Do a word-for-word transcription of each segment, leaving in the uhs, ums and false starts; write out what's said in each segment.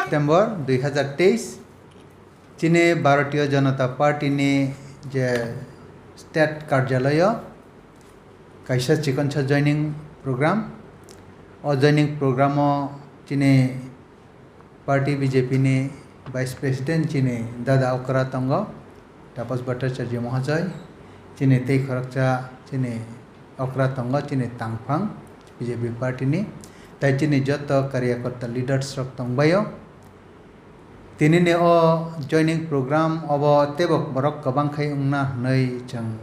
September dui hazar teis, chini Bharatiya Janata Party ni je state karjalayo kaisa chikonsa joining program. O joining program o chini party B J P ni vice president chini dada okra tongo, Tapas Bhattacharya Mahasai, chini tei khoroksa chini okra tongo, chini tangphang B J P party ni, tai chini joto karyakarta leaders rok tongbaio. Tini ni o joining program obo teibo borok kwbang khai wngna hwnwi chwng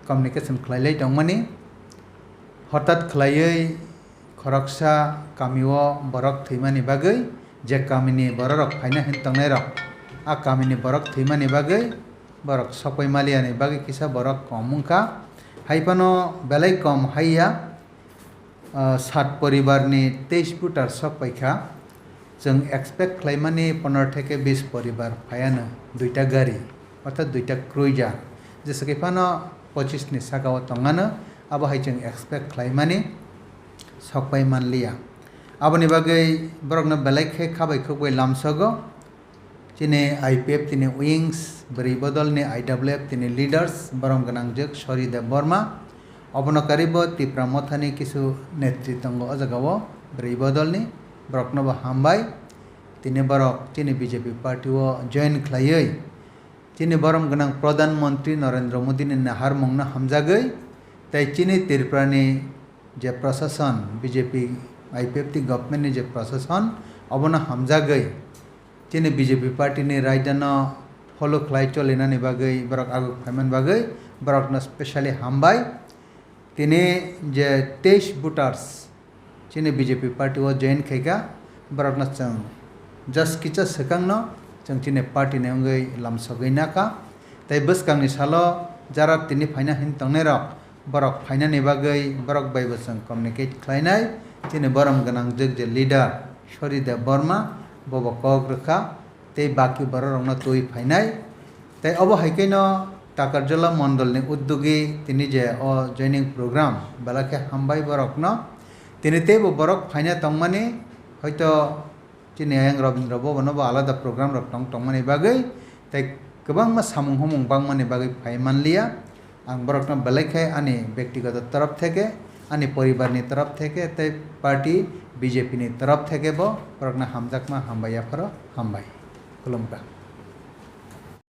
communication khlai lai tongmani. Hotat khlaiwi khoroksa kamio borok thwimani bagwi, je kamini bororok phaina hin tongnairok, a kamini borok thwimani bagwi borok sokpai maliani bagwi kisa borok kom wngkha. Hai phano belai kom hai ya, ah, sat poribarni teis voter sok paikha. Chwng expect khlaimani pondro theke bis poribar phaiano, duita gari, orthat duita cruiser, jesa khe phano pochis ni saka o tongano, abo hai chwng expect khlaimani sokpai manliya. Aboni bagwi borokno belai khe khabai khukbai lamsogo. Chini I P F tini wings, bwrwi bodolni I W F tini leaders, borom gwnangjwk Sori Debbarma. Obono karibo Tipra Mothani kisu netri tongo o jagao, bwrwi bodolni, borokno bo hambai. Tini borok chini B J P party o join khlaiwi, chini borom gwnang Pradhan Mantri Narendra Modi ni naharmungno hamjagwi, tei chini Tripura ni je prashasan, B J P I P F T government ni je prashasan, obono hamjagwi, chini B J P party ni raidano follow khlai cholinani bagwi borok aguk phaiman bagwi borokno specially hambai. Tini je teis voters chini B J P party o join khaikha, borokno chwng just kisa swkangno chwng chini party ni wngwi lamsogwi nakha. Tei bwskangni salo jara tini phaina hin tongnairok, borok phainani bagwi borok bai bo chwng communicate khlainai. Chini borom gwnangjwk je leader Sori Debbarma, bobo kok rwkha. Tei baki bororokno twi phainai. Tei obo hai kheno Takarjala mondolni uddogi tini je o joining program belai khe hambai borokno. Tini teibo borok phaina tongmani, hoito chini ayang Rabindra Bhavan o bo alada program rok tong tongmani bagwi tei kwbangma samung humung bangmani bagwi phai manliya. Ang borokno belai khe ani bektigoto torop theke, ani poribarni torop theke tei party B J P ni torop theke bo borokno hamjakma hambai yapharo hambai. Khulumkha.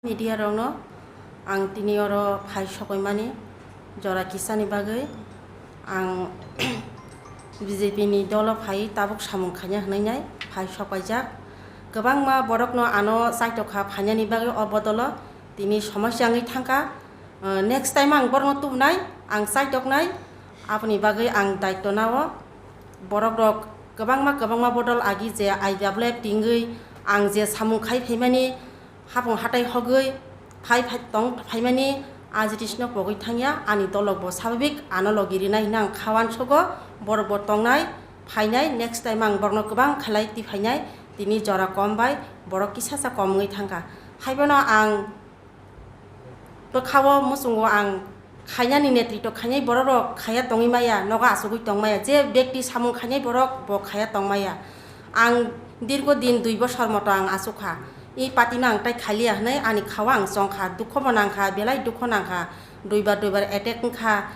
Media rokno ang tini oro phai sokoimani jora kisani bagwi ang B J P ni dolo phai tabuk samung khaina hwnwi nai phai sokaijak. Kwbangma borokno ano chaitokha phainani bagwi o bodolo tini somosya wngwi thangkha. Uh, next time ang borokno tubunai, ang chaitoknai, aboni bagwi ang daityo nao. Borok rok kwbangma kwbangma bodol agi je I W F tingwi ang je samung khai phaimani, hapung hatai hogwi phai phai tong phaimani, a jinisno pogwi thangya, ani dolok bo sababik ano logi rinai hwnwi ang kha uansugo. Borok bo tongnai, phainai, next time ang borokno kwbang khlai twi phainai, tini jora kom bai borok kisasa kom wngwi thangkha. Haibono ang bwkhao muchungo ang khainani netrito khainai borok rok khaiya tongwi maya, nogo achugwi tongmaya, je bekti samung khainai borok bo khaiya tongmaya. Ang dirgo din dui bosor moto ang achukha, i party no ang tai khailiya hwnwi ani khao ang chongkha, dukho bo nangkha, belai dukho nangkha, duibar duibar attack wngkha,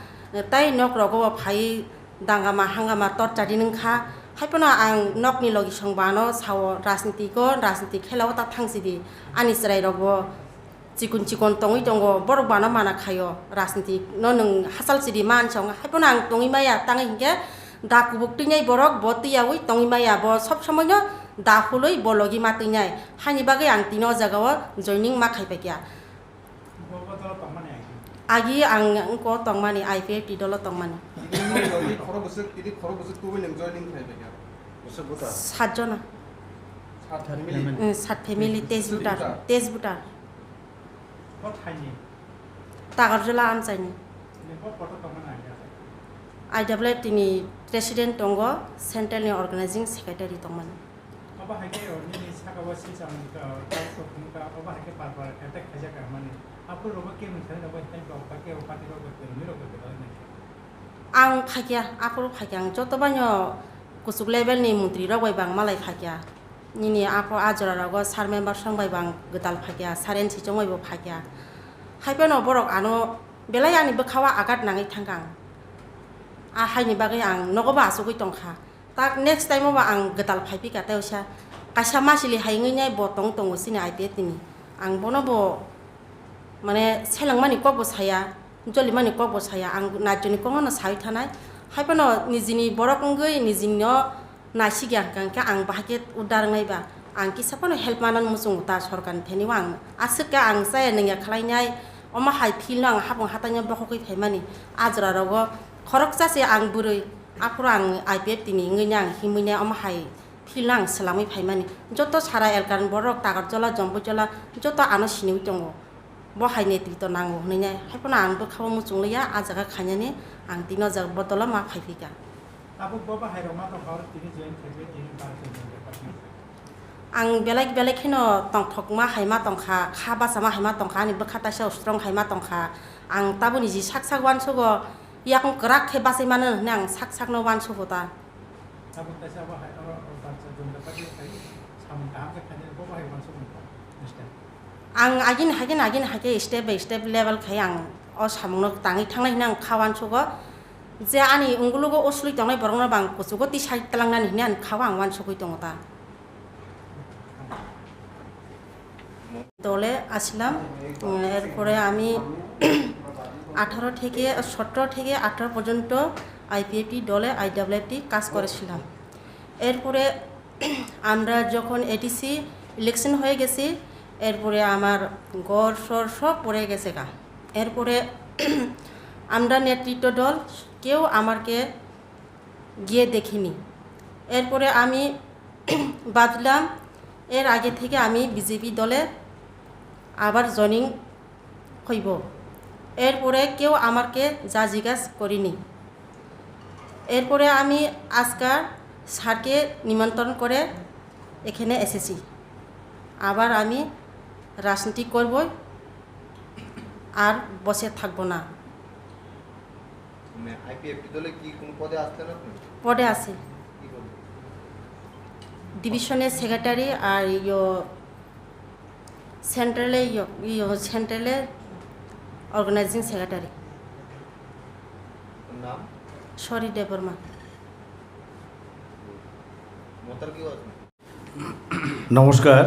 tai nok rogo bo phaiwi dangama hangama torchari wngkha. Haiphano ang nokni logisong bo ano sao, rajniti ko, rajniti khelao ta thangsidi, ani chwrai rok bo chikon chikon tongwi tongo, borok bana mana khaio, rajniti no nwng hachal sidi man song, haiphano ang tongwi maya, tangwi hinkhe da kubuk twinai borok bo twiyaui tongwi maya, bo sob somoi no da hulwi bo logi ma twinai, haini bagwi ang tini o jaga o joining ma khaipaikha. Agi ang wngko tongmani, I P F T dolo tongmani. Tini khoro bwswk, tini khoro bwswk tubui nwng joining khaipaikha? Sat jona. Sat family? Mm, sat family, Tej voter, Tej voter. Tagarjala amchaini. I W F T ni president tongo, central ni organizing secretary tongmani. Obo hai khe nini saka o sisa wngkha, tei sok wngkha, obo hai khe par par attack khaijak mani. Aphuru rogo khe mwthangwi rogo hai khe rok ba khe o party rok bai kwrwngwi rok bai kwrwngwi nai khe. Ang phaikya, aphuru phaikya, ang joto baino kuchuk level ni montri rok bai bang malai phaikya. Nini apho a jora rogo sir member song bai bo ang gwdal phaikha, sir N C chongbai bo phaikha. Haiphano borok ano belai ani bwkhao agat nangwi thangkha ang. A haini bagwi ang nogo bo achugwi tongkha. Tak next time o bo ang gwdal phaiphikha, tei usa kaisa masili hai wngwi nai bo tong tongo chini I P F T ni. Ang bono bo mane selengmani kok bo saya, jolimani kok bo saya, ang naijoni kokno sawi thanai. Haiphano nijini borok wngwi nijini no naisikya hwnkha hwnkhe ang bahai khe udar wngnai ba, ang kisa phano help manani muchungo ta sorkarni thani o ang aswk khe ang chaya nungya khlainai, omo hai field no ang hapung hatai no bokhogwi phaimani, a jora rogo khoroksa se ang bwrwi, aphuru ang I P F T ni wngwi no ang himwi nai omo hai field no ang swlamwi phaimani, joto sara elkani borok Takarjola, Jomboijola joto ano siniwi tongo. Bo hai netrito nango hwnwi nai, haiphano ang bwkhao muchung liya, a jaga khainani ang tini o jaga bodolo ma phaiphikha. Tabuk bo bahai rok ma tongkha, oro tini join khaikhe tini Bharatiya Janata Party. Ang belai belai kheno tongthokma hai ma tongkha, kha bachama hai ma tongkha, ani bwkha taisa strong hai ma tongkha. Ang tabukni ji sak sak uansugo, yakung kwrak khe bachai mano hwnwi ang sak sakno uansugo ta. Tabuk taisa bo hai oro, oro Bharatiya Janata Party khai samung kaham khe khainai bo bo hai uansukmung kha, mister. Ang agini hagini agini hake step by step level khai ang o samungno tangwi thangnai hwnwi ang kha uansugo. Je ani ungulugo o sului tongnai borokno bo ang kuchugo tisai tlangnani hwnwi ang kha o ang uansugwi tongo ta. দলে আসলাম। উম, এরপরে আমি আঠারো থেকে, সতেরো থেকে আঠারো পর্যন্ত আইপিএফটি দলে, আইডাব্লিউএফটি কাজ করেছিলাম। এরপরে আমরা যখন এডিসি ইলেকশন হয়ে গেছি, এরপরে আমার ঘর সর সব পড়ে গেছে গা। এরপরে আমরা নেতৃত্ব দল কেউ আমাকে গিয়ে দেখিনি। এরপরে আমি বাঁধলাম, এর আগে থেকে আমি বিজেপি দলে আবার জয়েনিং হইব। এরপরে কেউ আমাকে যা জিজ্ঞাস করিনি। এরপরে আমি আজকাল স্যারকে নিমন্ত্রণ করে এখানে এসেছি। আবার আমি রাজনীতি করব, আর বসে থাকবো না। মানে আইপিএফটি দলে কি কোনো পদে আসলেন আপনি? পদে আছি। কি পদে? ডিভিশনের সেক্রেটারি আর ইয়ো সেন্ট্রালে ইয়ো, ইয়ো সেন্ট্রালে অর্গানাইজিং সেক্রেটারি। নাম? সরি দেববর্মা। মতার কেউ আছে? নমস্কার।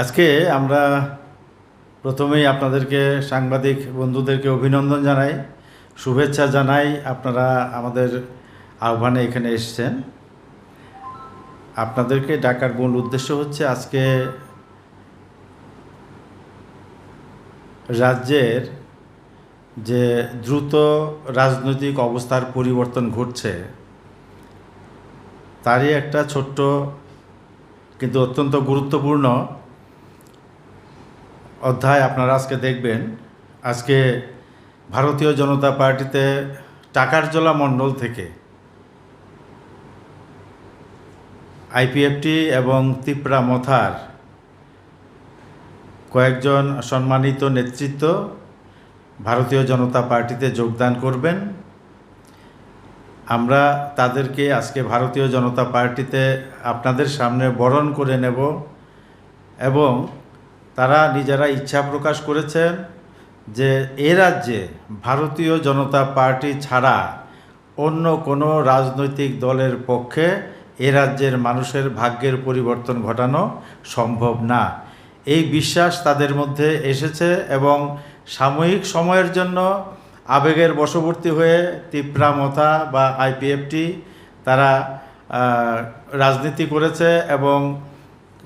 আজকে আমরা প্রথমেই আপনাদেরকে, সাংবাদিক বন্ধুদেরকে অভিনন্দন জানাই, শুভেচ্ছা জানাই। আপনারা আমাদের আহ্বানে এখানে এসেছেন। আপনাদেরকে ডাকার মূল উদ্দেশ্য হচ্ছে আজকে রাজ্যের যে দ্রুত রাজনৈতিক অবস্থার পরিবর্তন ঘটছে, তারই একটা ছোট্ট কিন্তু অত্যন্ত গুরুত্বপূর্ণ অধ্যায় আপনারা আজকে দেখবেন। আজকে ভারতীয় জনতা পার্টিতে টাকারজলা মণ্ডল থেকে আইপিএফটি এবং তিপ্রা মথার কয়েকজন সম্মানিত নেতৃত্ব ভারতীয় জনতা পার্টিতে যোগদান করবেন। আমরা তাদেরকে আজকে ভারতীয় জনতা পার্টিতে আপনাদের সামনে বরণ করে নেব এবং তারা নিজেরা ইচ্ছা প্রকাশ করেছেন যে এ রাজ্যে ভারতীয় জনতা পার্টি ছাড়া অন্য কোনো রাজনৈতিক দলের পক্ষে এ রাজ্যের মানুষের ভাগ্যের পরিবর্তন ঘটানো সম্ভব না। এই বিশ্বাস তাদের মধ্যে এসেছে এবং সাময়িক সময়ের জন্য আবেগের বশবর্তী হয়ে তিপ্রা মথা বা আইপিএফটি তারা, আহ, রাজনীতি করেছে এবং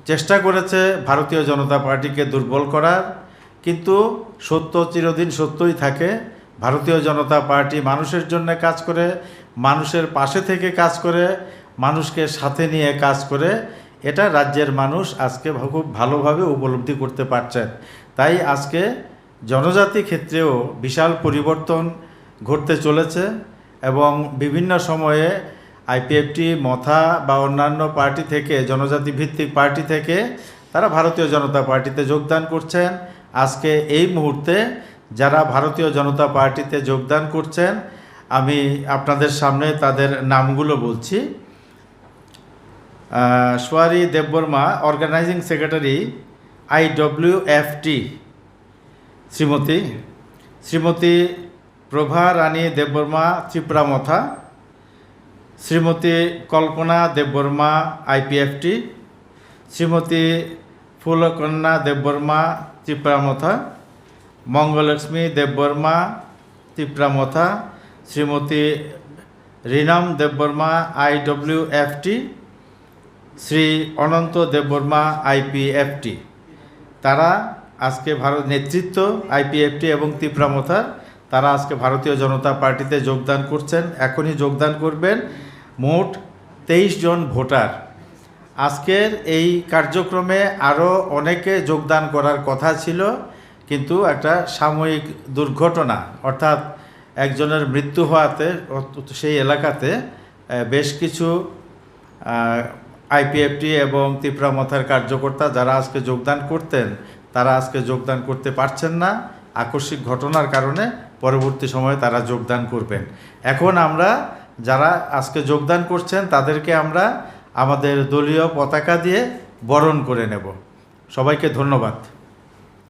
চেষ্টা করেছে ভারতীয় জনতা পার্টিকে দুর্বল করার, কিন্তু সত্য চিরদিন সত্যই থাকে। ভারতীয় জনতা পার্টি মানুষের জন্য কাজ করে, মানুষের পাশে থেকে কাজ করে, মানুষকে সাথে নিয়ে কাজ করে। এটা রাজ্যের মানুষ আজকে ভা-, খুব ভালোভাবে উপলব্ধি করতে পারছেন। তাই আজকে জনজাতি ক্ষেত্রেও বিশাল পরিবর্তন ঘটতে চলেছে এবং বিভিন্ন সময়ে আইপিএফটি, মথা বা অন্যান্য পার্টি থেকে, জনজাতি ভিত্তিক পার্টি থেকে তারা ভারতীয় জনতা পার্টিতে যোগদান করছেন। আজকে এই মুহূর্তে যারা ভারতীয় জনতা পার্টিতে যোগদান করছেন, আমি আপনাদের সামনে তাদের নামগুলো বলছি। আহ, সোয়ারি দেববর্মা, অর্গানাইজিং সেক্রেটারি, আইডব্লিউএফটি, শ্রীমতী, শ্রীমতী প্রভা রানী দেববর্মা, ত্রিপুরা মথা, শ্রীমতী কল্পনা দেববর্মা, আইপিএফটি, শ্রীমতী ফুলকন্যা দেববর্মা, ত্রিপুরা মথা, মঙ্গলক্ষ্মী দেববর্মা, ত্রিপুরা মথা, শ্রীমতী রিনাম দেববর্মা, আইডব্লিউএফটি, শ্রী অনন্ত দেববর্মা, আইপিএফটি। তারা আজকে ভারত নেতৃত্ব, আইপিএফটি এবং ত্রিপুরা মথার, তারা আজকে ভারতীয় জনতা পার্টিতে যোগদান করছেন, এখনই যোগদান করবেন। মোট তেইশ জন ভোটার। আজকের এই কার্যক্রমে আরও অনেকে যোগদান করার কথা ছিল, কিন্তু একটা সাময়িক দুর্ঘটনা, অর্থাৎ একজনের মৃত্যু হওয়াতে অত-, সেই এলাকাতে, আহ, বেশ কিছু, আহ, আইপিএফটি এবং ত্রিপুরা মথার কার্যকর্তা যারা আজকে যোগদান করতেন, তারা আজকে যোগদান করতে পারছেন না। আকস্মিক ঘটনার কারণে পরবর্তী সময়ে তারা যোগদান করবেন। এখন আমরা যারা আজকে যোগদান করছেন, তাদেরকে আমরা আমাদের দলীয় পতাকা দিয়ে বরণ করে নেব। সবাইকে ধন্যবাদ।